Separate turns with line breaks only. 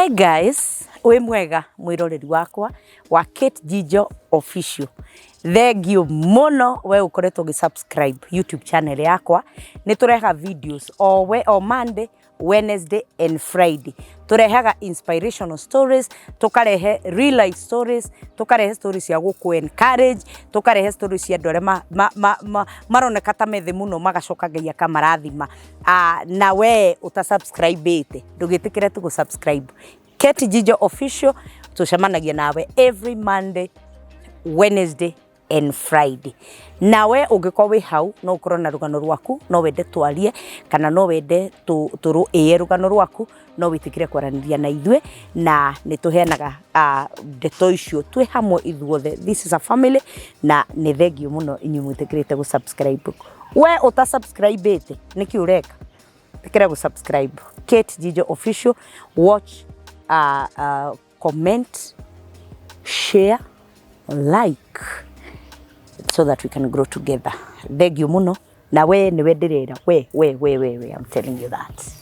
Hi guys, wĩ mwega mwĩroreri wakwa wa Kate Jijo Official. Thank you mũno we ũkoretwo ũgĩ subscribe YouTube channel yakwa. Nĩ tũrehaga videos o, we, o Monday, Wednesday and Friday. Tũrehaga inspirational stories, tũkarehe real life stories, tũkarehe stories cia gũkũ encourage, tũkarehe stories cia andũ arĩa maroneka ta methĩ mũno magacoka Ngai akamarathima. Na we ũta subscribe ĩte, ndũgĩtĩkĩre tu gũ subscribe. Kate Jijo Official, tũcemanagia nawe every Monday, Wednesday and Friday. Nawe ũngĩkorwo wĩ hau no ũkorwo na rũgano rwaku, no wende twarie kana no wende tũrũĩe rũgano rwaku, no wĩtĩkĩre kwaranĩria na ithuĩ na nĩ tũheanaga ndeto icio twĩ hamwe ithuothe. This is a family na nĩ thengio mũno inyuĩ mwĩtĩkĩrĩte gũ subscribe. We ũta subscribe ĩte nĩkĩ ũreka? Ĩkĩra gũ subscribe Kate Jijo Official, watch, comment, share, like so that we can grow together. Thank you mũno na we nĩwe ndĩrera we we we we we I'm telling you that.